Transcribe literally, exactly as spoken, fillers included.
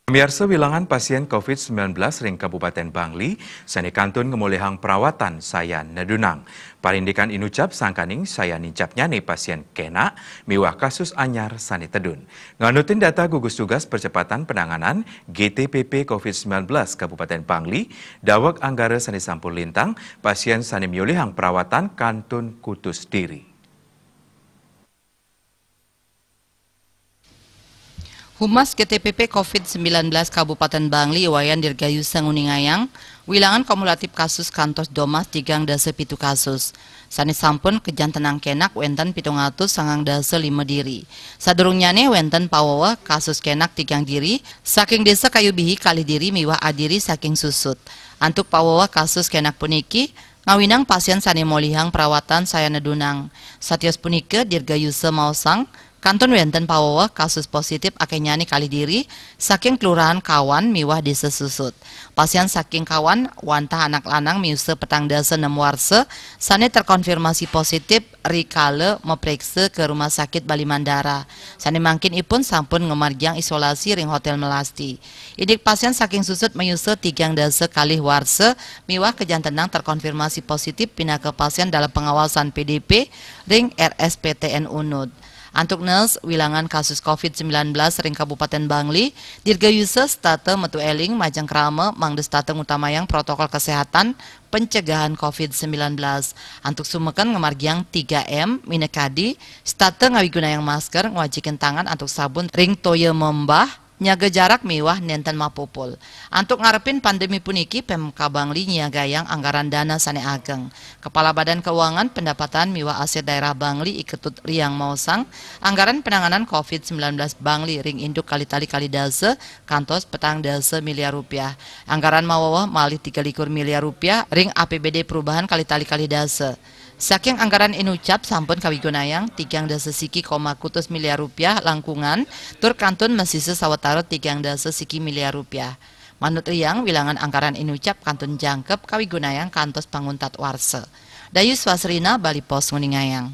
Pamiarsa, wilangan pasien covid sembilan belas ring Kabupaten Bangli sane kantun ngamolihang perawatan sayan nedunang. Parindikan inucap sangkaning sayan nincapnyane pasien kenak miwah kasus anyar sane tedun. Nganutin data gugus tugas percepatan penanganan G T P P covid sembilan belas Kabupaten Bangli, daweg anggara sane sampun lintang, pasien sane miolihang perawatan kantun kutus diri. Humas G T P P covid sembilan belas Kabupaten Bangli, Wayan Dirgayusa nguningayang, wilangan kumulatif kasus kantos domas tigang dasa pitu kasus. Sane sampun kajantenang kenak wenten pitung atus sangang dasa lima diri. Sadurungnyane wenten paweweh kasus kenak tigang diri saking Desa Kayu Bihi kalih diri miwah adiri saking Susut. Antuk paweweh kasus kenak puniki, ngawinang pasien sane molihang perawatan sayan nedunang. Satios punika, Dirgayusa maosang, kantun wenten paweweh kasus positif akehnyane kalih diri saking Kelurahan Kawan miwah Desa Susut. Pasien saking Kawan wantah anak lanang miusa petang dasa nem warsa sane terkonfirmasi positif rikala mapreksa ka Rumah Sakit Bali Mandara. Sane mangkin ipun sampun ngamargiang isolasi ring Hotel Melasti. Indik pasien saking Susut miusa tigang dasa kalih warsa miwah kajantenang terkonfirmasi positif pinaka pasien dalam pengawasan P D P ring R S P T N Unud. Antuk nurse, wilangan kasus covid sembilan belas ring Kabupaten Bangli, Dirgayusa setata metu eling majeng krama mangda setata ngutamayang protokol kesehatan pencegahan covid sembilan belas. Antuk sumeken ngamargiang tiga M, minakadi setata ngawigunayang masker, ngwajikin tangan antuk sabun ring toya membah, nyaga jarak miwah nenten mapupul. Antuk ngarepin pandemi puniki, Pemkab Bangli nyiagayang anggaran dana sane ageng. Kepala Badan Keuangan, Pendapatan miwah Aset Daerah Bangli, I Ketut Riang maosang, anggaran penanganan covid sembilan belas Bangli ring induk kalih tali kalih dasa kantos petang dasa miliar rupiah. Anggaran maweweh malih tiga likur miliar rupiah ring A P B D perubahan kalih tali kalih dasa. Saking anggaran inucap sampun kawigunayang tigang dasa siki koma kutus miliar rupiah langkungan, tur kantun masisa sawatara tigang dasa siki miliar rupiah. Manut Riang, wilangan anggaran inucap kantun jangkep kawigunayang kantos panguntat warsa. Dayu Swasrina, Bali Post nguningayang.